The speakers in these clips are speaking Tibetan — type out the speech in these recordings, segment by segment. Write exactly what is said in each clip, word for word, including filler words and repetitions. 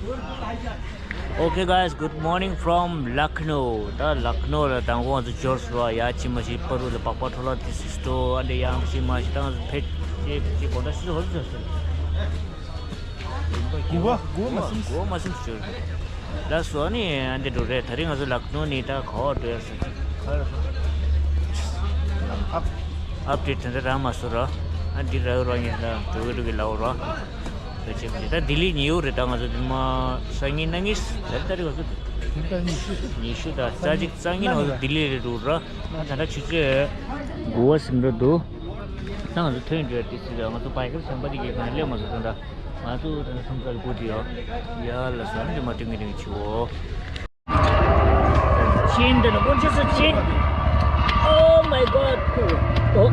Okay guys, good morning from Lucknow. ད་ལག་ནོ་ལ་དང་པོ་ང་ཚོ་འབྱོར་སོང་། ཡ་ཅི་མ་ཞིག་པ་རུ་ལ་པག་པ་འཕྲོ་ལ་དེ་སི་སི་ཏོ་ཨ་འདྲ་ཡང་ཅི་མ་ཞིག་ད་ང་ཚོ་ཕེད་ཅེ་ཅེ་གོ་ད་སི་སི་ཧོལ་ཟེར་སོང་། གོ་མ་གོ་མ་སིམ་གོ་མ་སིམ་ཞོར། ད་སོ་ནི་ཨ་འདི་འགྲོ་རེད། ད་རིང་ང་ཚོ་ལག་ནོ་ནི་ད་ག་བ་འགྲོ་ཡ་ས་ཨབ་ཨབ་ཌེ་ཊི་དེ་འདྲ་རག་མ་སོང་ར། ཨ་འདི་རག་ར་ཉེ་ད་འགྲོ་གི་འགྲོ་གི་ལའོ་ར། ད་ལྡི་ལི་ཉེ་བོ་རེད། ད་ང་ཚོ་འདི་མ་སང་ཉིན་གནངས་ཉིན་ད་རེས་ད་རེས་ང་ཚོ་ཉི་ཤུ་ད་རྩ་གཅིག་རྩ་གཉིས་ང་ཚོ་ལྡི་ལི་རེད་འགྲོ་ར། ད་ད་ཆུ་ཚོད་དགུ་པ་ཟིན་འགྲོ་འདུག་ད་ང་ཚོ་ཐོན་འགྲོ་ཡ་དེ་སྲིད་ད་ང་ཚོ་བྷའི་ཀར་གཞན་པ་དེ་གས་གང་སླེབས་མ་སོང་ད། ང་ཚོ་ད་ནི་སུམ་ཚར་སྒུག་དེ་ཡོད། ཡ་ལ་ཟ་ནི་མ་ཏིང་གི་ཏིང་ཆུ་བོ། ཆིན་དེ་ནི་ཀུན་ཆུ་སུ་ཆིན། Oh my God. Oh.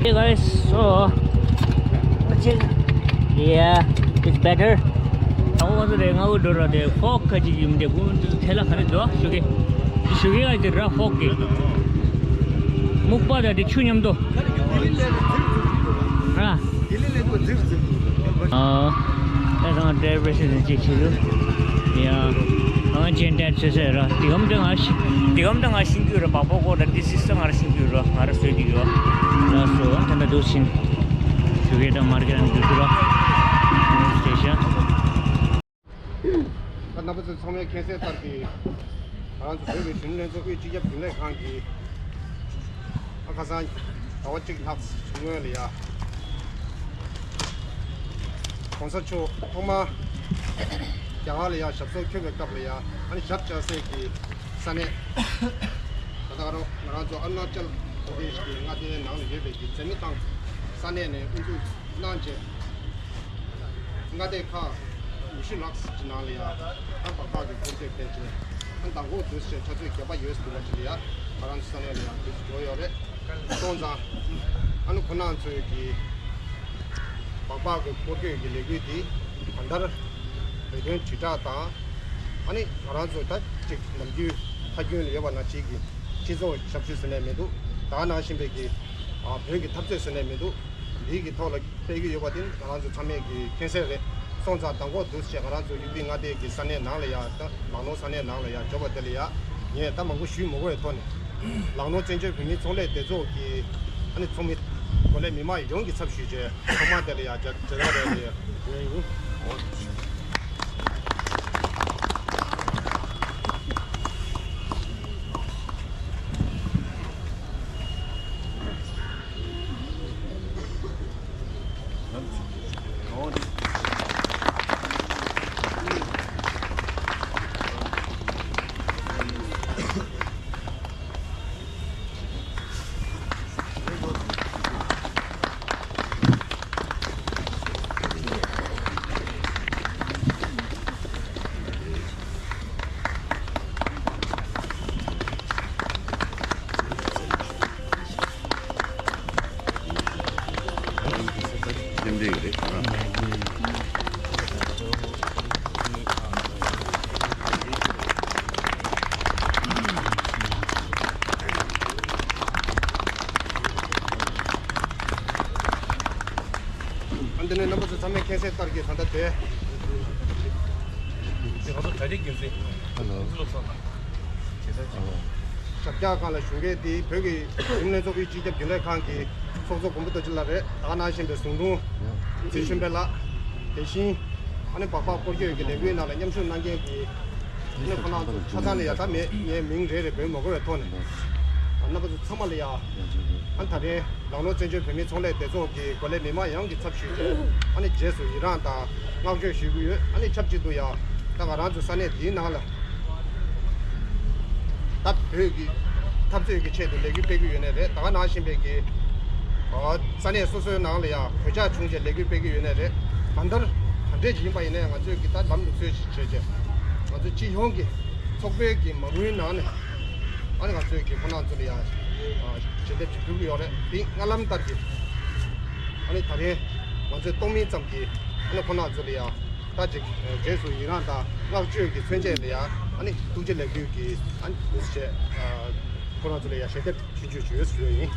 Hey guys, so yeah, it's better. ཨོ་ང་ཚོ་རེ་ང་འུ་འགྲོ་ར་དེ་ཧྥོག་ཁ་ཅིག་ཡིན་དེ་ཀུན་ཐེ་ལ་ཁ་རེ་འདུག་ཞུ་གེ་ཞུ་གེ་ཨ་དེ་ར་ཧྥོག་གེ་སྨུག་པ་དང་དེ་ཆུ་མཉམ་དུ་ར། ཨ་ཨེ་ཚང་ཏེ་པེ་སི་ནི་ཅིག་ཆེ་ལུ་ཡ་ཨང་ཅན་ཏེ་ཆེ་སེ་ར། དེ་གམ་དེ་ང་ཤི་དེ་གམ་དེ་ང་ཤིང་རྒྱུ་ར་བག་བག་གོ་ར། དེ་སི་སི་ང་ར་ཤིང་རྒྱུ་ར་ང་ར་སོས་དེ་ཡོད་ར། སོ་ཨ་ད་ད་དུ་ཕྱིན། ཞུ་གེ་ད་མར་གེ་རང་རྒྱུ་ར་སྟེ་ཤ། ད་རྣམ་པ་ཚོ་ཚང་མས་མཁྱེན་གསལ་ལྟར་གྱི་ང་རང་ཚོ་བོད་ཀྱི་གཞོན་ནུ་ལྷན་ཚོགས་དབུས་སྤྱི་ཁྱབ་རྒྱུན་ལས་ཁང་གིས་ཨ་ཁ་སང་ཟླ་བ་གཅིག་ལྷག་སྔོན་ལ་ཡ་༸གོང་ས་མཆོག་ཐོག་མར་རྒྱ་གར་ལ་ཡ་ཞབས་སོར་འཁོད་པའི་སྐབས་ལ་ཡ་ཨ་ནི་ཞབས་བཅགས་སའི་གི་ས་གནས་ད་ལྟ་ང་རང་ང་རང་ཚོ་ཨ་རུ་ན་ཅལ་པྲ་དེ་ཤ་གི་མངའ་སྡེའི་ནང་ལ་ཡོད་པའི་གི་འཛད་མེད་ཐང་ས་གནས་ནས་དབུ་འཛུགས་གནང་རྗེས། མངའ་སྡེ་ཁག་ཉི་ཤུ་ལྷག་ཅིག་ནང་ལ་ཡང་ཨ་སྦག་སྦག་གི་སྐོར་སྐྱོད་ཕེབས་ཏེ་ཨ་མདང་དགོང་དུས་ཆེན་ཆུ་ཚོད་བརྒྱད་པ་ཡོལ་ཟིན་པ་ཅིག་ལ་ཡང་ང་རང་ཚོ་ས་གནས་ལ་ཡང་དུས་སུ་འགྲོ་ཡོད་རེད། སོང་ཙང་ཨ་ནི་ཁོ་རང་ཚོའི་གི་སྦག་སྦག་གི་སྐོར་སྐྱོད་ཀྱི་ལས་འགུལ་འདི་གང་ལྟར་བོད་དོན་དྲིལ་བསྒྲགས་དང་ཨ་ནི་ང་རང་ཚོ་ད་ཅིག་ནམ་རྒྱུན་ཕ་རྒྱུན་ལ་ཡོད་པ་ནང་བཞིན་གྱི་སྤྱི་ཚོགས་ཞབས་ཞུ་ཟེར་ནས་མི་འདུག་ད་ག་ནང་བཞིན་པའི་གི་བོད་ཀྱི་འཐབ་རྩོད་ཟེར་ནས་མི་འདུག་འདི་གི་ཐོག་ལ་སྤེལ་གྱི་ཡོད་པ་དེ་ང་རང་ཚོ་ཚང་མས་ཀྱི་མཁྱེན་གསལ་རེད། སོང་ཙང་མདང་དགོང་དུས་ཆེ་ང་རང་ཚོ་ཡུ་པི་མངའ་སྡེ་གི་ས་གནས་ནང་ལ་ཡ་ད་ལག་ནོར་ས་གནས་ནང་ལ་ཡ་འབྱོར་བ་དེ་ལ་ཡ་ངས་ད་མང་པོ་ཞུས་མ་དགོས་པའི་ཐོག་ནས་ལག་ནོར་བཙན་བྱོལ་བོད་མིའི་ཚོང་ལས་སྡེ་ཚོགས་ཀྱི་ཨ་ནི་ཚོགས་མི་གོ་ལའི་མི་མང་ཡོངས་ཀྱི་ཚབ་ཞུས་བྱས་ཐོག་མ་དེ་ལ་ཡ་མཇལ་མཇལ་ཁ་རེད་ལ་ཡ་ཡོད་ཡིན། ཨ་འདི་ནས་རྣམ་པ་ཚོ་ཚང་མས་མཁྱེན་གསལ་ལྟར་གྱི་ད་ལྟ་དེ། དེ་ང་ཚོ་གྲ་སྒྲིག་འགན་འཛིན། ཧེ་ལོ། འཛིན་ལོ་ཚོགས་དང་། བྱས་ཙང་། ཞབས་བཀྱག་སྒང་ལ་བཞུགས་མཁན་དེ་བོད་ཀྱི་གཞོན་ནུ་ལྷན་ཚོགས་དབུས་སྤྱི་ཁྱབ་རྒྱུན་ལས་ཁང་གི་ཚོགས་གཙོ་མགོན་པོ་རྡོ་རྗེ་ལགས་རེད། ད་ག་ནང་བཞིན་པའི་ཟུང་དྲུང་ཚེ་ཆུན་པེ་ལགས། དེ་བཞིན་ཨ་ནི་སྦག་སྦག་སྐོར་སྐྱོད་ཀྱི་ལས་འགུལ་ནང་ལ་མཉམ་ཞུགས་གནང་མཁན་གྱི་ཨ་ནི་ཁོ་རང་ཚོ་ཆ་ཚང་ལ་ཡ་ད་མེད་ངའི་མིང་རེ་རེ་འབོད་མ་དགོས་པའི་ཐོག་ནས་རྣམ་པ་ཚོ་ཚང་མ་ལ་ཡ་ཨ་ནི་ད་རེས་ལག་ནོར་བཙན་བྱོལ་བོད་མིའི་ཚོང་ལས་སྡེ་ཚོགས་ཀྱི་འགོ་ལས་མི་མང་ཡོངས་ཀྱི་ཚབ་ཞུས་ཏེ་ཨ་ནི་རྗེས་སུ་ཡི་རངས་དང་བསྔགས་བརྗོད་ཞུ་གི་ཡོད། ཨ་ནི་ཆབས་ཅིག་ཏུ་ཡང་ད་ང་རང་ཚོ་ས་གནས་འདིའི་ནང་ལ་ད་བོད་ཀྱི་འཐབ་རྩོད་ཀྱི་ཆེད་དུ་ལས་འགུལ་སྤེལ་གྱི་ཡོད་ནའི་རེད། ད་ག་ནང་བཞིན་པའི་གི་ས་གནས་སོ་སོའི་ནང་ལ་ཡང་གོད་ཆག་བྱུང་རྗེས་ལས་འགུལ་སྤེལ་གྱི་ཡོད་ནའི་རེད། གང་ལྟར་ག་འདྲས་ཅིག་ཡིན་པ་ཡིན་ནའི་ང་ཚོས་ཀྱི་ད་ལམ་ལུགས་སྲོལ་ཞིག་བྱས་རྗེས་ང་ཚོ་སྤྱི་ཡོངས་ཀྱི་ཚོགས་པའི་གི་མ་དངུལ་ནང་ནས་ཨ་ནི་ང་ཚོས་ཀྱི་ཁོ་རང་ཚོ་ལ་ཡང་ཞལ་འདེབས་ཅིག་ཕུལ་གྱི་ཡོད་རེད། དེ་སྔ་ལམ་ལྟར་གྱི་ཨ་ནི་ད་རེས་ང་ཚོས་གཏོང་མིན་ཙམ་གྱི་ཨ་ནི་ཁོ་རང་ཚོ་ལ་ཡང་ད་ཅིག་རྗེས་སུ་ཡི་རངས་དང་བསྔགས་བརྗོད་ཀྱི་མཚོན་ཆེད་ལ་ཡང་ ཨ་ནི་ཐུགས་རྗེ་ལེགས་འབུལ་གྱི་ཨ་ནི་བྱས། ཁོ་རང་ཚོ་ལ་ཡང་ཞལ་འདེབས་ཆུང་ཆུང་ཞུ་ཡས་ཞུ་ཡས་ཡིན།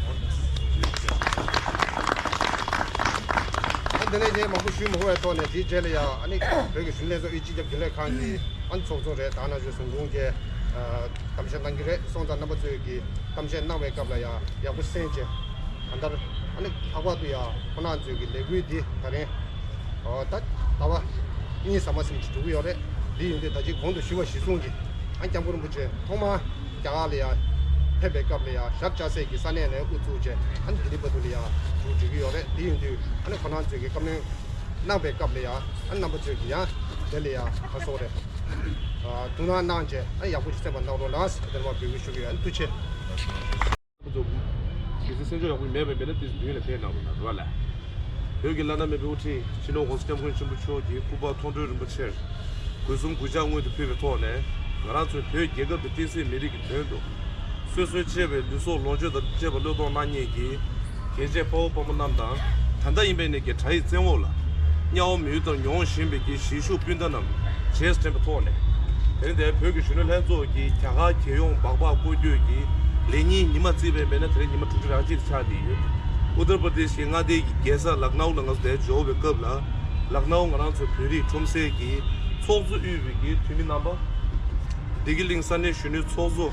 ཨ་དེ་ནས་ངས་མང་པོ་ཞུ་མ་དགོས་པའི་ཐོག་ནས། དེའི་རྗེས་ལ་ཡང་ཨ་ནི་བོད་ཀྱི་གཞོན་ནུ་ལྷན་ཚོགས་དབུས་སྤྱི་ཁྱབ་རྒྱུན་ལས་ཁང་གི་ཨ་ནི་ཚོགས་གཙོ་རེད། ད་ནང་བཞིན་ཟུར་འགོད་གི་གཏམ་བཤད་གནང་གི་རེད། སོང་ཙང་རྣམ་པ་ཚོས་ཀྱི་གཏམ་བཤད་གནང་བའི་སྐབས་ལ་ཡང་ཡག་པོ་གསན་བྱས། གང་ལྟར་ཨ་ནི་ལྷག་པར་དུ་ཡང་ཁོ་རང་ཚོའི་གི་ལས་འགུལ་འདི་ད་རིང་ཨོ་ད་ཟླ་བ་གཉིས་ཟ་མ་ཟིན་ཅིག་འགྲོ་གི་ཡོད་རེད། འདི་ཡིན་དུས་ད་ཅི་གོང་དུ་ཞུས་པ་གཞིར་བཟུང་གིས་ཨ་སྐྱབས་མགོན་རིན་པོ་ཆེ་ཐོག་མར་རྒྱ་གར་ལ་ཡང་ཕེབས་པའི་སྐབས་ལ་ཡང་ཞབས་བཅགས་སའི་གི་ས་གནས་ནས་དབུ་ཚུགས་བྱས་ཨ་ནི་ལྡི་ལི་བར་དུ་ལ་ཡང་མཇུག་སྒྲིལ་གི་ཡོད་རེད། འདི་ཡིན་དུས་ཨ་ནི་ཁོ་རང་ཚོའི་གི་བཀའ་མོལ་གནང་བའི་སྐབས་ལ་ཡང་ཨ་ནི་རྣམ་པ་ཚོས་ཀྱི་ཡང་དེ་ལ་ཡང་ག་སོགས་རེད། ཨ་ཐུགས་སྣང་གནང་བྱས་ཨ་ནི་ཡག་པོ་ཞིག་གསན་པ་གནང་རོགས་གནང་ཟེར་དེ་ནས་མར་འབོད་སྐུལ་ཞུ་གི་ཡོད། ཨ་ནི་ཐུགས་རྗེ་ཆེ། ཁོ་ཚོ་གལ་སྲིད་སེམས་ཤུགས་ཡག་པོ་མེད་པ་མེད་ན་དེ་མདུན་ལ་ཕེབས་གནང་རོགས་གནང་རེད་བ་ལ། བོད་ཀྱི་བླ་ན་མེད་པའི་དབུ་ཁྲིད་སྤྱི་ནོར་༸གོང་ས་༸སྐྱབས་མགོན་ཆེན་པོ་མཆོག་གི་སྐུ་པར་མཐོང་གྲོལ་རིན་པོ་ཆེར་གུས་གསུམ་གུས་ཕྱག་སྔོན་དུ་ཕུལ་བའི་ཐོག་ནས། ང་རང་ཚོའི་བོད་རྒྱལ་ཁབ་ཀྱི་བསྟན་སྲིད་མི་རིགས་ཀྱི་དོན་དུ་སོ་སོའི་གཅེས་པའི་ལུས་སྲོག་ལོངས་སྤྱོད་དང་བཅས་པ་བློས་གཏོང་གནང་མཁན་གྱི་རྒྱལ་གཅེས་དཔའ་བོ་དཔའ་མོ་རྣམས་དང་། ད་ལྟ་ཡིན་པའི་ནས་ཀྱི་དགྲ་ཡི་བཙན་འོག་ལ་དམྱལ་བ་མི་ཡུལ་ལྟར་མྱོང་བཞིན་པའི་གི་གཞིས་བཞུགས་སྤུན་ཟླ་རྣམས་རྗེས་དྲན་པའི་ཐོག་ནས། དེ་རིང་འདིར་བོད་ཀྱི་གཞོན་ནུ་ལྷན་ཚོགས་ཀྱིས་རྒྱ་གར་རྒྱལ་ཡོངས་སྦག་སྦག་སྐོར་སྐྱོད་ཀྱི་ལས་ཉིན་ཉི་མ་བརྩིས་པའི་མེད་ན་དེ་རིང་ཉི་མ་དྲུག་ཅུ་རེ་གཅིག་ཆགས་བསྡད་ཡོད། ཨུ་ཏར་པར་དེ་ཤི་མངའ་སྡེ་གི་རྒྱལ་ས་ལག་ནའུ་ལ་ང་ཚོ་འདིར་འབྱོར་བའི་སྐབས་ལ། ལག་ནའུ་ང་རང་ཚོའི་བོད་རིགས་ཁྲོམ་སའི་གི་ཚོགས་གཙོ་དབུས་པའི་གི་འཐུས་མི་རྣམ་པ། བདེ་སྐྱིད་གླིང་ས་གནས་གཞོན་ནུའི་ཚོགས་གཙོ་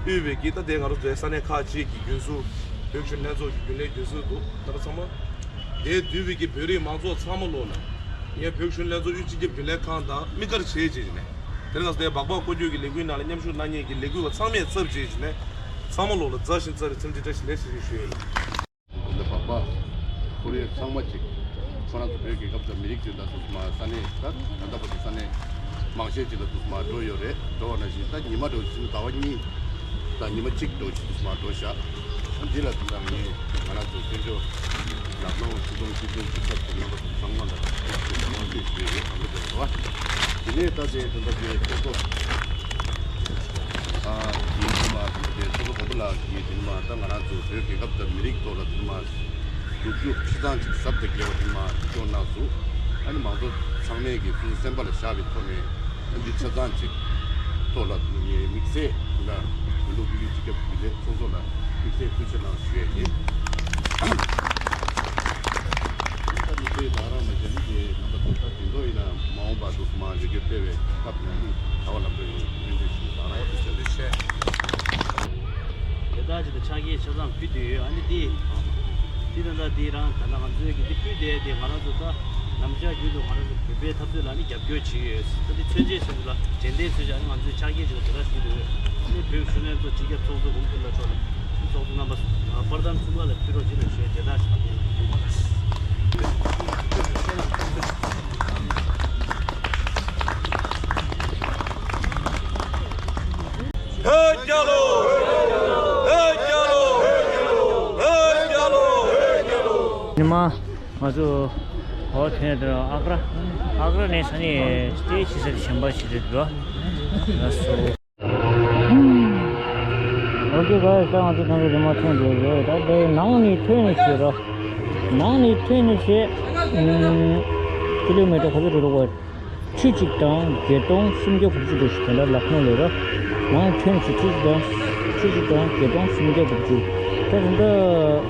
དབུས་པའི་གི་ད་ལྟའི་ང་རང་ཚོའི་ས་གནས་ཁག་ཅིག་གི་རྒྱུན་ཟུར། བོད་གཞོན་ལྷན་ཚོགས་ཀྱི་རྒྱུན་ལས་རྒྱུན་ཟུར་འདུག་ད་ལྟ་ཚང་མ། དེར་འདུས་པའི་གི་བོད་རིགས་མང་ཚོགས་ཚང་མ་ལོག་ལ། ངས་བོད་གཞོན་ལྷན་ཚོགས་དབུས་སྤྱི་ཁྱབ་རྒྱུན་ལས་ཁང་དང་དམིགས་བཀར་བྱས་བྱས་ནས། དེ་རིང་ང་ཚོ་དེ་སྦག་སྦག་སྐོར་སྐྱོད་ཀྱི་ལས་འགུལ་ནང་ལ་མཉམ་ཞུགས་གནང་མཁན་གྱི་ལས་འགུལ་བ་ཚང་མས་ཚབ་བྱས་བྱས་ནས། ཚང་མ་ལོག་ལ་མཛའ་ཞིང་རྩ་བའི་འཚམས་འདྲི་བཀྲ་ཤིས་བདེ་ལེགས་ཟེར་ཞུ་ཡོད། འདི་སྦག་སྦག་ཁོ་རེ་ཚང་མ་ཅིག་ཁོ་རང་ཚོ་བོད་རྒྱལ་ཁབ་དང་མི་རིགས་ཀྱི་ལ་དུ་མ་ས་གནས་ད་ད་ལྟ་བར་དུ་ས་གནས་མང་ཤས་ཅིག་ལ་དུ་མ་འགྲོ་ཡོད་རེད། འགྲོ་བ་ནང་བཞིན་ད་ཉི་མ་འགྲོ་བཞིན་ཟླ་བ་གཉིས་དང་ཉི་མ་གཅིག་འགྲོ་བཞིན་དུ་མ་འགྲོ་ཤག་འདི་ལ་དུ་ད་ངས་ང་རང་ཚོ་བཙན་བྱོལ་ནང་ལོགས་སྤྱི་ཚོགས་སྤྱི་ཚོགས་ཀྱི་ཚབ་དང་རྣམ་པ་ཚོ་ཚང་མ་ལ་ཐུགས་རྗེ་ཆེ་ཞུ་ཡས་ཡོད། ཨ་མི་དེ་རེད་བ། དེ་ནས་ད་དེ་དུ་ད་དེ་ཚོགས་གཙོ། ཨ་ཡིན་དུ་མ་དེ་ཚོགས་གཙོ་མགོན་པོ་ལགས་ཀྱིས་དེ་ནི་མ་ད་ང་རང་ཚོ་བོད་རྒྱལ་ཁབ་དང་མི་རིགས་ཐོག་ལ་དེ་ནི་མ་སྒྲུབ་རྒྱུ་ཆ་ཚང་ཅིག་ཟབ་དང་རྒྱས་པ་དེ་ནི་མ་སྐྱོང་གནང་སོང་། ཨ་ནི་མང་ཚོགས་ཚང་མས་ཀྱི་སོ་སོ་སེམས་པ་ལ་བཞག་པའི་ཐོག་ནས་ཨ་འདི་ཆ་ཚང་ཅིག་ཐོག་ལ་དེ་ནི་དམིགས་བསལ་དེ་ལ་བོད་ལུགས་ཀྱི་སྤྱི་ཁྱབ་རྒྱུན་ལས་ཚོགས་གཙོ་ལ་དམིགས་བསལ་ཐུགས་རྗེ་གནང་ཞུ་ཡས་ཡིན། ད་ནི་དེ་དང་རང་མ་བྱས་ནི་དེ་རྣམ་པ་ཚོ་ད་དེ་ཚོ་ཡིན་ན་མ་འོངས་པ་དུ་མ་ཡོད་རྒྱུ་སྤེལ་བའི་སྐབས་ནང་ནི་ད་བ་ལམ་འགྲོ་ཡོང་བའི་སྐུལ་འདེད་ཞུ་དང་རང་བ་དུ་བྱེད་དུ་བྱས། དེ་དག་ཅིག་ཏུ་ཕྱག་འཁྱེར་ཆ་ཚང་ཕུལ་དུ་ཡོད། ཨ་ནི་དེ་དེ་ད་ལྟ་དེ་རང་ད་ལྟ་ང་ཚོའི་གི་དེ་ཕུལ་དེ་དེ་ང་རང་ཚོ་ད་ནམ་ཞག་རྒྱུན་དུ་ང་རང་ཚོ་བོད་པའི་འཐབ་རྩོད་ལ་ནི་རྒྱབ་སྐྱོར་བྱེད་ཡོད། ད་དེ་མཚོན་བྱེད་ཟེར་དུས་ལ་དྲན་རྟེན་མཚོན་བྱེད་ཨ་ནི་ང་ཚོའི་ཕྱག་འཁྱེར་ཅིག་ལ་དེ་དག་ཞུས་འདུག་ཨ་ནི་བོད་གཞོན་ནུ་ལྷན་ཚོགས་སྤྱི་ཁྱབ་ཚོགས་གཙོ་མགོན་པོ་ལགས་མཆོག་ལ་ཚོགས་གཙོ་རྣམ་པ་པར་དང་ཚུགས་ཁ་ལ་ཕུལ་རོགས་བྱེད་ལ་ཞུས་དེ་དག་ཞག་ཡིན། བོད་རྒྱལ་ལོ། བོད་རྒྱལ་ལོ། བོད་རྒྱལ་ལོ། ཉི་མ། ང་ཚོ་འོ་དེ་ནས་ཨག་ར། ཨག་ར་ནས་ས་གནས་སྟེ་ཕྱི་སར་གཞན་པ་ཞིག་རེད་འདུག་ལགས་སོ། ཨོ་ཀེ་གྷའེ་སི། ད་ང་ཚོ་ཐང་གི་རི་མོ་ཐོན་འདུག་རེད། ད་དེ་ནང་ནས་ཐོན་ནས་བྱེད་རོགས། ནང་ནས་ཐོན་ནས་བྱེད། ཀི་ལོ་མི་ཊར་ག་ཚོད་འགྲོ་རོགས། ཁྲི་གཅིག་དང་བརྒྱད་སྟོང་སུམ་བརྒྱ་དགུ་བཅུ་འདྲ་ཞིག་དེ་འདྲ་ལ་ཁོང་ལས་ར། ནང་ཐོན་ཞིག་ཁྲི་གཅིག་དང་། ཁྲི་གཅིག་དང་བརྒྱད་སྟོང་སུམ་བརྒྱ་དགུ་བཅུ། ད་ད་ལྟ་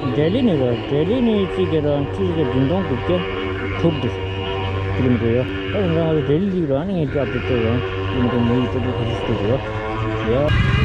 ལྡི་ལི་ནས་ར། ལྡི་ལི་ནས་རྩིས་ཀྱི་ར་ཁྲི་གཅིག་དང་བདུན་སྟོང་དགུ་བརྒྱ་དྲུག་འདྲ་ཞིག་ཀི་ལོ་མི་ཊར་ཡོད། ད་ད་ལྟ་ང་ཚོ་ལྡི་ལི་གཅིག་ར་ནི་ངས་སྐྱབས་དེ་སྤྲད་ར་ཀི་ལོ་མི་ཊར་མི་ཡི་སྤྲད་དགོས་ཁ་ཤས་ཤིག་སྤྲད་དགོས་ཡོད།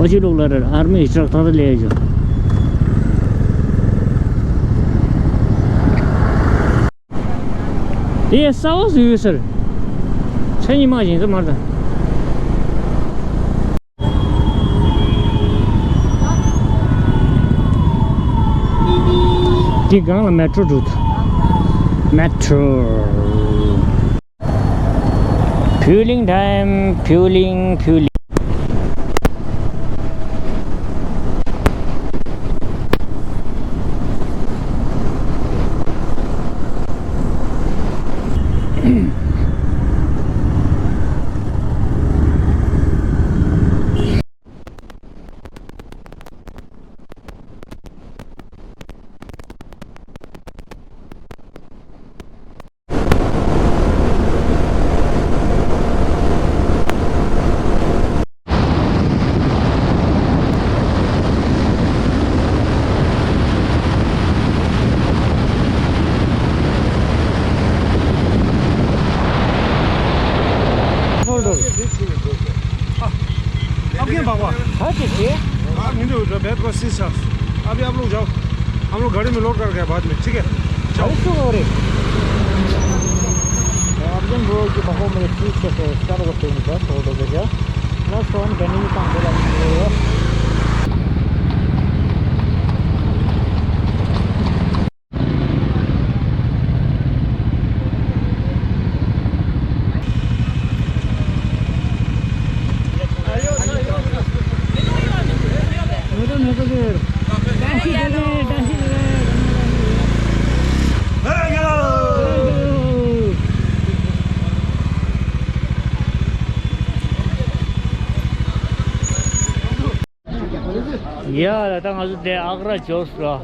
ཨོ་ཅི་ལུག་ལ་ར་ཨར་མི་ཡི་ཊྲག་ཐག་ཐག་ལས་ཡོད། དེ་ས་བ་སུ་ཡོད་ཟེར། མཚན་ཉི་མ་བཞིན་དུ་མར་དང་། འདི་སྒང་ལ་མེ་ཊྲོ་འགྲོ་ཐུབ། མེ་ཊྲོ། Fueling time, fueling, fueling. आप क्या बाबा? हाँ, ठीक है। आप हिंदू हो, बैठ कर शीश साफ। अभी आप लोग जाओ, हम लोग गाड़ी में लोड कर गया बाद में, ठीक है? जाओ। अरे, क्यों हो रहे? आप जन वो जो बाबा मेरे ठीक से, से स्टार्ट करते हैं, बस हो तो गया। प्लस वन गनी भी काम दे रहा है। ཡ་ད་ང་ཚོ་དེ་ཨག་ར་འབྱོར་སོང་།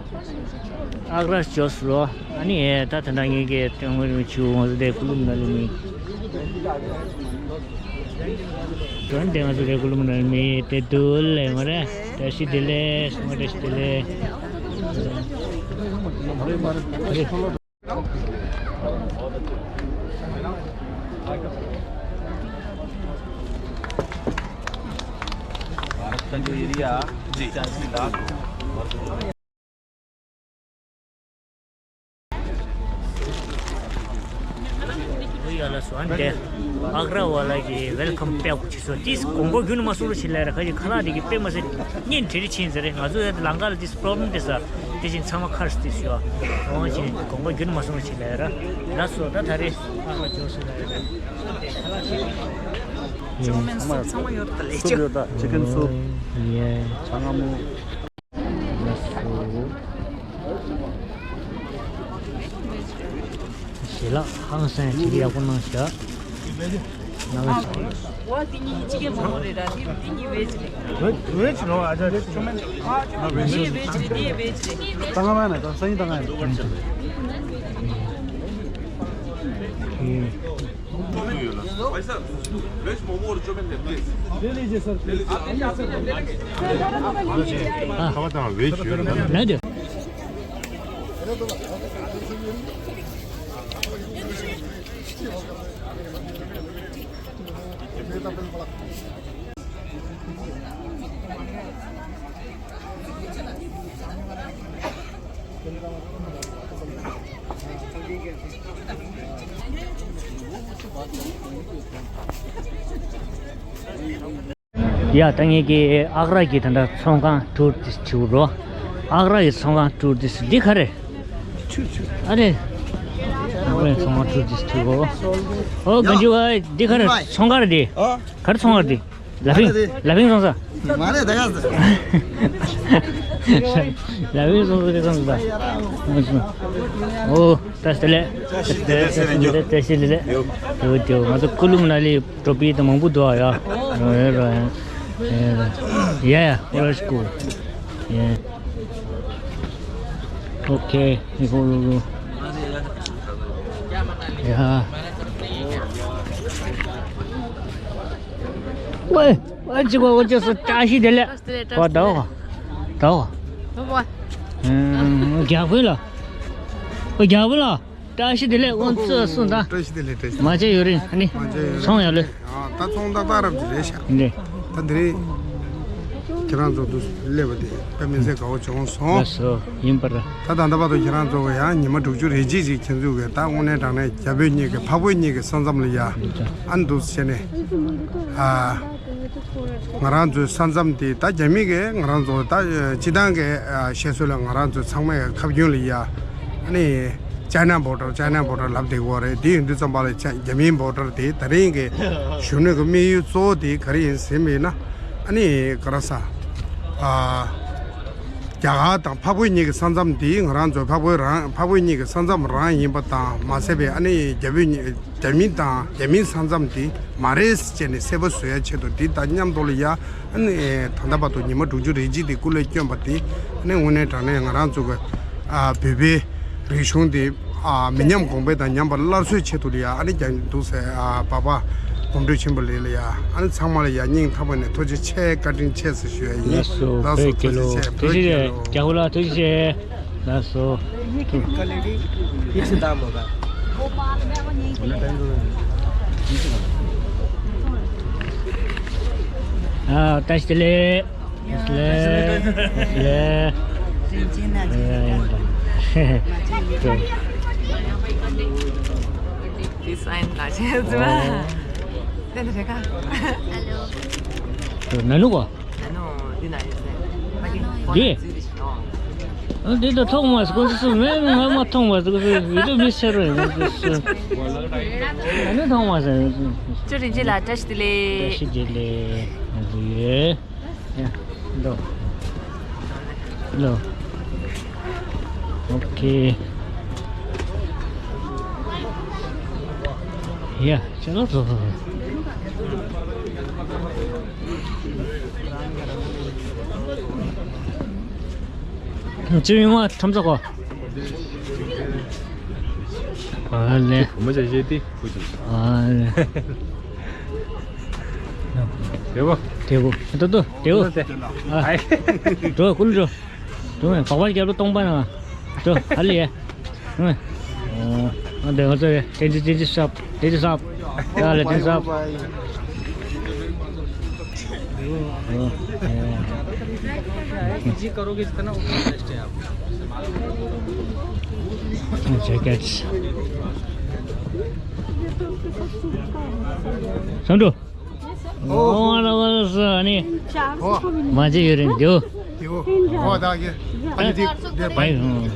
ཨག་ར་འབྱོར་སོང་། ཨ་ནི་ད་ད་ལྟ་ངེད་ཀྱི་ཏེ་ངོ་རིང་ཆུ་ང་ཚོ་དེ་ཀུ་ལུ་མ་ནཱ་ལི་མི། དོན་དེ་ང་ཚོ་དེ་ཀུ་ལུ་མ་ནཱ་ལི་མི་དེ་དུ་ལེ་མ་རེད། བཀྲ་ཤིས་བདེ་ལེགས་སོང་། བཀྲ་ཤིས་བདེ་ལེགས། भारत का जो एरिया जी। ཡ་ལ་སོང་དེ་ཨག་ར་བ་ལ་གི་ཝེལ་ཀམ་པེག་ཅིག་སོ་ཏིས་དགོངས་པ་རྒྱུན་མ་སོང་རུ་ཆེ་ལ་ར་ཁ་ཅིག་ཁ་ལག་དེ་གི་དཔེ་མ་སྲིད་གཉེན་དྲི་རི་ཆེན་ཟེར་རེད། ང་ཚོ་ཡ་ལང་ཀ་ལ་ཏིས་པྲོབ་ལེམ་དེ་ས་དེ་བཞིན་ཚང་མ་ཁར་སི་ཏིས་ཡོད། འོང་ཆེན་དགོངས་པ་རྒྱུན་མ་སོང་རུ་ཆེ་ལ་ར་ལ་སོ་ད་ད་རེ་ཨག་ར་འབྱོར་སོང་ལ་ར་ཁ་ལག་ཆེ་ཅོ་མིན་སུབ་ཚང་མ་ཡོད་ད་ལེ་ཅོ། ཅིག་ཀན་སུབ། ཡེ། ཆང་སྔ་མོ། ཞལ་ལག་ཧང་སང་ཅིག་ཡག་པོ་གནང་ཤག་ང་ལ་ཞིག་བ་དེ་གཉིས་གཅིག་གི་མོ་རེད་ར། དེ་དེ་གཉིས་བེ་ཇི་རེད། བེ་ཇི་རོ་ཨ་ཅག་ཅོ་མེན། དེ་བེ་ཇི་རེད། དེ་བེ་ཇི་རེད། ཏང་ང་མ་ན་ཏང་སང་ཡིན་ཏང་ང་ཡིན། ཨ། ཁ་བ་དང་བེ་ཇི་ཡོད་ན། ལན་དེ། ཡ་ད་ངེད་ཀྱི་ཨག་ར་གི་ད་ལྟ་ཚོང་ཁང་ཊུར་ཏིས་ཊི་རོ། ཨག་ར་གི་ཚོང་ཁང་ཊུར་ཏིས་ཊི་འདི་ག་རེ། ཨ་རེ། ཨག་ར་གི་ཚོང་ཁང་ཊུར་ཏིས་ཊི་རོ། ཨོ་ག་འཇུ་བ་འདི་ག་རེ་ཚོང་ཁང་རེད་འདི། ག་རེ་ཚོང་ཁང་རེད་འདི། ལ་ཕིང་། ལ་ཕིང་སོང་ས། མ་རེད་ད་ག་ས། ལ་ཕིང་སོང་ས་རེད་སོང་ས། ཨོ་བཀྲ་ཤིས་བདེ་ལེགས། བཀྲ་ཤིས་བདེ་ལེགས། བཀྲ་ཤིས་བདེ་ལེགས། ཡོད་ཡོད། ང་ཚོ་ཀུ་ལུ་མ་ན་ལི་འགྲོ་པའི་དང་མང་པོ་འདུག་ཨ་ཡ། ཡ་ཡ། Yeah, yeah, let's go. Yeah. Okay, we go, go, go. Yeah. ཝེ། ཨ་ཅི་གོ་ཨོ་ཅི་སུ་བཀྲ་ཤིས་བདེ་ལེགས། བཀྲ་ཤིས་བདེ་ལེགས། ཨོ་ད་བ། ད་བ། ཨུམ། རྒྱག་དཔོན་ལ། ཨོ་རྒྱག་དཔོན་ལ། བཀྲ་ཤིས་བདེ་ལེགས། ཨོ་ཙི་སུ་ད། བཀྲ་ཤིས་བདེ་ལེགས། བཀྲ་ཤིས་བདེ་ལེགས། མ་བྱས་ཡོད་རེད་ཨ་ནི། མ་བྱས་ཡོད་རེད། ཚོང་ཡོད་ལེ། ཨ་ད་ཚོང་ཏག་ཏག་རབ་ཅིག་རེད་ཤག་འདི། ད་འདི་རེད། ཁྱེད་རང་ཚོ་འདུག་སླེབས་པ་དེ་དཔེ་མི་སྲིད་དགའ་བོ་བྱུང་སོང་། ལགས་སོ། ཡིན་པར། ད་ད་ལྟ་བར་དུ་ཁྱེད་རང་ཚོ་ཡང་ཉི་མ་དྲུག་ཅུ་རེ་གཅིག་ཅིག་ཁྱེད་ཚོ་གི་ད་དངོས་གནས་དྲང་གནས་རྒྱ་བོད་གཉིས་ཀྱི་འཕགས་བོད་གཉིས་ཀྱི་ས་མཚམས་ལ་ཡ་ཨ་འདུག་བྱས་ནས་ཨ་ང་རང་ཚོའི་ས་མཚམས་དེ་ད་རྒྱ་མི་གིས་ང་རང་ཚོ་ད་སྤྱི་བཏང་གི་བཤད་སྲོལ་ལ་ང་རང་ཚོ་ཚང་མའི་ཁ་རྒྱུན་ལ་ཡ་ཨ་ནི། China border China border ལབ་བསྡད་ཀྱི་ཡོད་རེད། དེ་ཡིན་དུས་ཙམ་པ་ལ་ཅ་རྒྱ་མིའི་border དེ་ད་རིང་གི་གཞོན་ནུ་གི་དམིགས་ཡུལ་གཙོ་བོ་དེ་ག་རེ་ཡིན་ཟེར་བ་ཡིན་ན། ཨ་ནི་ག་རེ་ཟ། ཨ། རྒྱ་གར་དང་འཕགས་བོད་གཉིས་ཀྱི་ས་མཚམས་དེ་ང་རང་ཚོའི་འཕགས་བོད་རང་འཕགས་བོད་གཉིས་ཀྱི་ས་མཚམས་རང་ཡིན་པ་དང་མ་ཟད་པའི་ཨ་ནི་རྒྱ་བོད་གཉིས་རྒྱ་མི་དང་རྒྱ་མིའི་ས་མཚམས་དེ་མ་རེད་ཟེར་ནས་གསལ་པོ་བཟོ་ཡ་ཆེད་དུ་དེ་དང་མཉམ་དུ་ལ་ཡ། ཨ་ནི་ད་ལྟ་བར་དུ་ཉི་མ་དྲུག་ཅུ་རེ་གཅིག་དེ་སྐུ་ལས་བསྐྱོན་པ་དེ་ཨ་ནི་དངོས་གནས་དྲང་གནས་ང་རང་ཚོ་གི་ཨ་བོད་པའི་རིག་གཞུང་དེ་ཨ་མི་ཉམས་གོང་འཕེལ་དང་ཉམས་པ་སླར་གསོའི་ཆེད་དུ་ལ་ཡ་ཨ་ནི་རྒྱ་འདུག་ཟེར། ཨ་པ་པ་གོམ་བགྲོད་ཆེན་པོ་ལས་ལ་ཡ་ཨ་ནི་ཚང་མ་ལ་ཡ་སྙིང་ཐག་པ་ནས་ཐུགས་རྗེ་ཆེ་བཀའ་དྲིན་ཆེ་ཟེར་ཞུ་ཡ་ཡིན། ལགས་སོ། ལགས་སོ། བོད་རྒྱལ་ལོ། ཐུགས་རྗེ་ཆེ། རྒྱ་ཧུ་ལ་ཐུགས་རྗེ་ཆེ། ལགས་སོ། ये कितने का lady? एक सौ दाम होगा। ཨ། བཀྲ་ཤིས་བདེ་ལེགས། བཀྲ་ཤིས་བདེ་ལེགས། བཀྲ་ཤིས་བདེ་ལེགས། རིན་ཆེན་ན་ཅིག་ད་ཅིག་ཡོད། Design ལ་བྱས་ཙང་། ཨོ། དེ་འདྲ་རེད་ཀ། ཨ་ལོ། ན་ནུ་གོ། ཨ་ནོ། འདི་ན་ཡོད་ཟེར། ཕ་གི། འདི། འཛུལ་རེ་ཞིག་ཨོ། འདི་ད་མཐོང་མ་སོང་། ཁོ་ཚོ་མེད་ང་མ་མཐོང་མ་སོང་། ཁོ་ཚོ་བི་ཌིའོ་མི་ཤེར་རེད། ཁོ་ཚོ་ཨ་ནི་མཐོང་མ་སོང་། ཅོ་རིན་ཆེན་ལགས་བཀྲ་ཤིས་བདེ་ལེགས། བཀྲ་ཤིས་བདེ་ལེགས། ང་ཚོ་ཡོད། ཡ། འགྲོ། ལོ། ཨོ་ཁེ། ཡ། ཅི་ལོ་ཚོ། ཅི་ཡོང་བ་ཁྲམ་ཚོགས་གོ། ཨ་ལེ། གོ་མ་བྱ་བྱེད་དེ། ཨ་ལེ། དེ་གོ། དེ་གོ། ཏོ་ཏོ། དེ་གོ། ཨ། འགྲོ་ཀུན་འགྲོ། འགྲོ་མེད་བག་པར་རྒྱབ་ལོ་སྟོང་པ་ན། འགྲོ་ཨ་ལེ། ཨ་འདི་ང་ཚོ་ཏན་ཏན་ཏན་ཏན་ཤོབ། ཏན་ཏན་ཤོབ། ཡ་ལེ་ཏན་ཤོབ། जैकेट्स। समझो। ཨོ་ལ་བ་ས་ནི་མ་ཅི་ཡོད་རེད་འདུག་ཨོ་ད་གི་ཨ་ནི་དེ་དེ་བའི་ཧུང་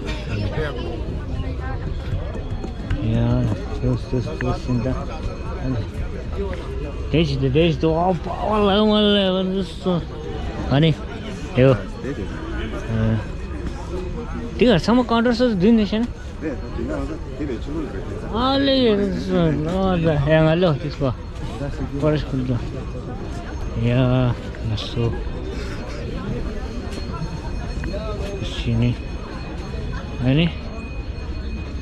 ཡ་སོ་སོ་སོ་སིན་ད་ཨ་ནི་དེ་ཞིག་དེ་དེ་ཞིག་ཏུ་ཨོ་པ་ཨོ་ལ་མ་ལ་བ་སོ་ཨ་ནི་དེ་དེ་ག་ཚང་མ་ཀའུན་ཊར་སོ་སོ་བདུན་ནས་བཤད་ན། ཨ་ལེ་ཡ་ང་ལོ་ཏིས་པ་པར་སྐུལ་དུ་ཡ་ང་སོ་ཤི་ནི་ཨ་ནི་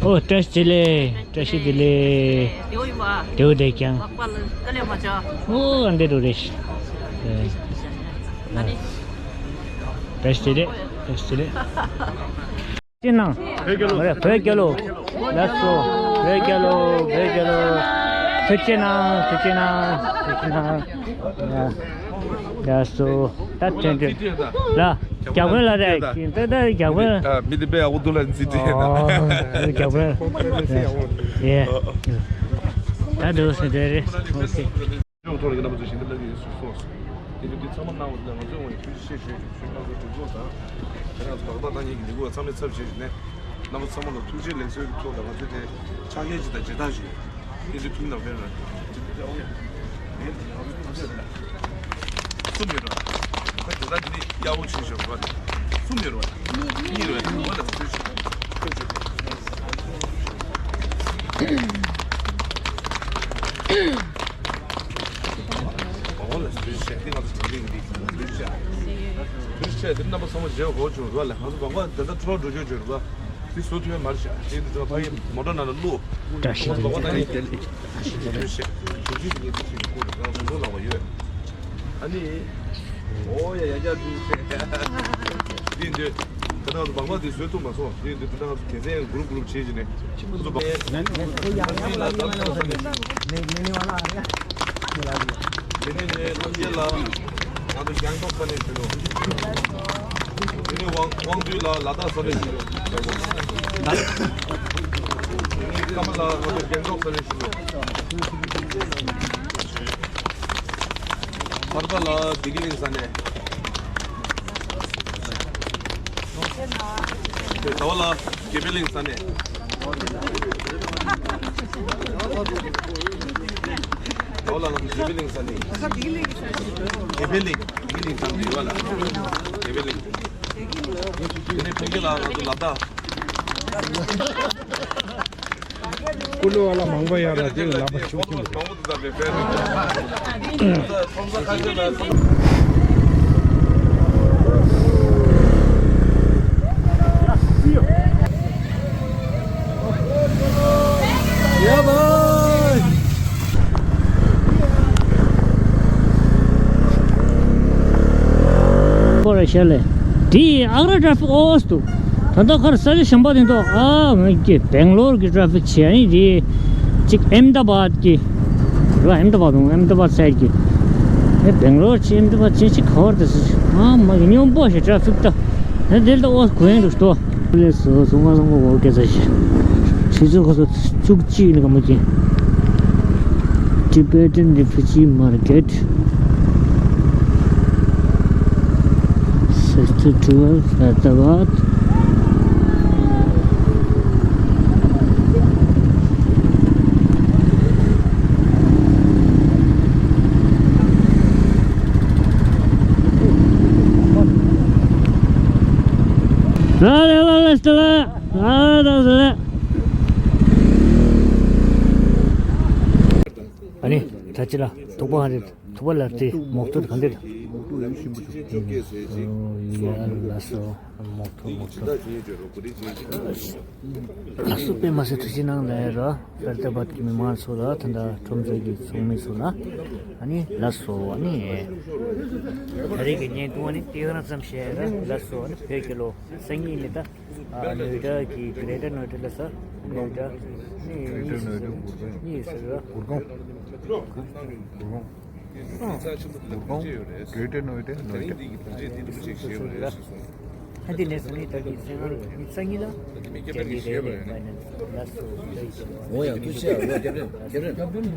ཨོ་བཀྲ་ཤིས་བདེ་ལེགས། བཀྲ་ཤིས་བདེ་ལེགས། དེའུ་དེ་ཀྱང་ཨོ་འདི་རུ་རེ་ཤི་བཀྲ་ཤིས་བདེ་ལེགས། བཀྲ་ཤིས་བདེ་ལེགས། ཐུགས་རྗེ་གནང་། བོད་རྒྱལ་ལོ། ལགས་སོ། བོད་རྒྱལ་ལོ། བོད་རྒྱལ་ལོ། ཐུགས་རྗེ་གནང་། ཐུགས་རྗེ་གནང་། ཐུགས་རྗེ་གནང་། ཡ། ལགས་སོ། ད་ཐོན་ཐོན། ལ། རྒྱ་དཔོན་ལ་རེད། ད་ད་རྒྱ་དཔོན། མི་དེ་པས་ཨ་ཁུ་དུ་ལ་འཛི་ཏེ་ན། ཨོ། རྒྱ་དཔོན། ཡེ། ད་འདུག་སེ་དེ་རེད། ཨོ་ཁེ། ལྗོངས་ཐོག་ལ་གི་རྣམ་པ་ཚོ་ཞིང་འདེབས་གནང་གི་ཡོད་ཟེར་གསུངས་སོང་། དེ་དུས་འདི་ཚང་མ་གནང་བ་དེ་ལ་ང་ཚོའི་ངོས་ནས་ཐུགས་རྗེ་ཆེ་ཞུ་ཞུ་གནང་དགོས་གྲོས་ཚོགས་དང་། དེ་རང་ཚོ་བདག་པ་བཏང་མཁན་གྱི་ལས་འགུལ་བ་ཚང་མའི་ཚབ་བྱས་ནས་རྣམ་པ་ཚང་མ་ལ་ཐུགས་རྗེ་ལེགས་གསོལ་གྱི་ཐོག་ལ་ང་ཚོས་དེ་ཕྱག་འཁྱེར་ཅིག་དང་མཇལ་དར་ཞིག་དེ་དུས་ཐུགས་ནང་ཕེབས་རོགས། གསུམ་ཡོད་རོགས། ད་མཇལ་དར་འདི་ནི་གཡར་པོ་ཆེ་ཞིག་རོགས། གསུམ་ཡོད་རོགས། གཉིས་རོགས། འོ་ལ་ཐུགས་རྗེ་ཆེ། འོ་ལ་ཐུགས་རྗེ་ཆེ། འདི་ང་ཚོ་དྲང་གནས་ཀྱི་འདི་ཐུགས་རྗེ་ཆེ། ཐུགས་རྗེ་ཆེ། འདི་རྣམ་པ་ཚང་མ་མཇལ་དགོས་བྱུང་རོགས་ལ། ང་ཚོ་བང་པ་དེ་འདྲ་འཕྲོ་བརླག་འགྲོ་ཆོག་བྱུང་རོགས། འདི་བཟོ་ཐུབ་ཡ་མ་རེད་ཤག་འདི་འདི་ཚོ་ཕ་གི་མོ་ཊ་ནང་ལ་བླུགས། བཀྲ་ཤིས་བདེ་ལེགས། བཀྲ་ཤིས་བདེ་ལེགས། ཐུགས་རྗེ་ཆེ། ཐུགས་རྗེ་ཆེ། ང་ཚོ་ལོ་ལངས་པ་ཡོད། ཨ་ནི། ཨོ་ཡ་ཡ་ཡ་ཐུགས་རྗེ་ཆེ། འདི་འདི། ད་ང་ཚོ་བང་པ་འདི་བཟོས་ཐུབ་མ་སོང་། འདི་འདི་ད་ང་ཚོ་སྡེ་ཚན་གུ་རུབ་གུ་རུབ་བྱེད་ཀྱི་ནས། ང་ཚོ་བང་པ། ལེ་ནི་ནི་ལ་ལ། ང་ཚོ་གྱེན་ལོག་ས་གནས་ཞུ་རོགས། དེ་ནས་དབང་དབང་འདུས་ལགས་ལ་དྭགས་ས་གནས་ཞུ་རོགས། དེ་ནས་ཀརྨ་ལགས་ང་ཚོ་གྱེན་ལོག་ས་གནས་ཞུ་རོགས། ཐར་པ་ལགས་བདེ་སྐྱིད་གླིང་ས་གནས། དེ་ཟླ་བ་ལགས་དགེ་འཕེལ་གླིང་ས་གནས། ཟླ་བ་ལགས་ང་ཚོ་དགེ་འཕེལ་གླིང་ས་གནས། དགེ་འཕེལ་གླིང་དགེ་འཕེལ་གླིང་ས་གནས་ཡོད་ལ། དགེ་འཕེལ་གླིང་། དེ་ནས་ཕུན་སྐྱིད་ལགས་ང་ཚོ་ལ་དྭགས། ཀུ་ལུ་བ་ལ་མང་པོ་ཡོད་ལ་དེ་ལ་ལག་པ་ཤུགས་ཆེན་པོ། ཁོ་ར་ཤ་ལེ། དེ་ཨག་ར་ཊ་ཕིག་ཨོ་སི་འདུག་ད་ལྟ་ཁར་ས་ཆ་གཞན་པ་དེ་འདུག་ཨ་ང་གི་སྦེང་ལོར་གི་ཊ་ཕིག་བྱས་ཨ་ནི་དེ་ཅིག་ཨེམ་ད་བཱད་ཀྱི་ར་ཨེམ་ད་བཱད་འདུག་ཨེམ་ད་བཱད་སའིཌ་ཀྱི་ཨེ་སྦེང་ལོར་ཅིག་ཨེམ་ད་བཱད་ཅིག་ཅིག་ག་བར་དུ་ཨ་མ་གི་སྙོམས་པོ་ཞིག་ཊ་ཕིག་ད་ཨེ་དེ་ལ་ཨོ་གོ་ཡིན་འདུག་ཏོ། ལས་སོ་སོ་ང་ལ་ངོ་བོ་སྐད་ཆ་ཞིག་ཆུ་ཚོད་ཁོ་ཚོ་བཅུ་གཅིག་ནི་ག་མ་ཅི། Tibetan Refugee Market, Sector twelve, Hyderabad. ཨ་ནི་ད་ཅི་ལ་དུག་པ་ཧ་རེད། དུག་པ་ལ་དེ་མོག་ཐུར་གང་དེ་རེད། ལ་སོ་མོག་ཐུར་མོག་ཐུར། ལ་སོ་དཔེ་མ་སྲིད་ཐུགས་རྗེ་གནང་ལ་ཡ་ར། ཧེ་དར་བཱད་ཀྱི་མི་མང་ཚོ་ལ་ད་ལྟ་ཁྲོམ་རྩེ་གི་ཚོགས་མི་ཚོ་ལ་ཨ་ནི་ལ་སོ་ཨ་ནི་ད་རེས་ཀྱི་བརྙན་ཐུང་ཨ་ནི་དེ་རང་ཙམ་བཤད་ཡ་ར། ལ་སོ་ཨ་ནི་བོད་ཀྱི་ལོ་སང་ཉིན་ནི་ད་ཨ་ནོ་ཡེ་ཌ་གི་གྷི་རེ་ཊར་ནོ་ཡེ་ཌ་ལ་ས་ནོ་ཡེ་ཌ་ནི་གྷི་རེ་ཊར་ནོ་ཡེ་ཌ་གུར་གོང་གུར་གོང་གུར་གོང་གྷི་རེ་ཊར་ནོ་ཡེ་ཌ་ནོ་ཡེ་ཌ། ཨ་འདི་ནས་སང་ཉིན་ད་གི་སང་ཉིན་སང་ཉིན་ལ་རྒྱ་མི་རེད་རེད་མ་ནི་ལ་སོ་ལ་ཡི་ཞིག་འོ་ཡང་ཐུགས་རྗེ་ཆེ། འོ་རྒྱབ་རེད་རྒྱབ་རེད།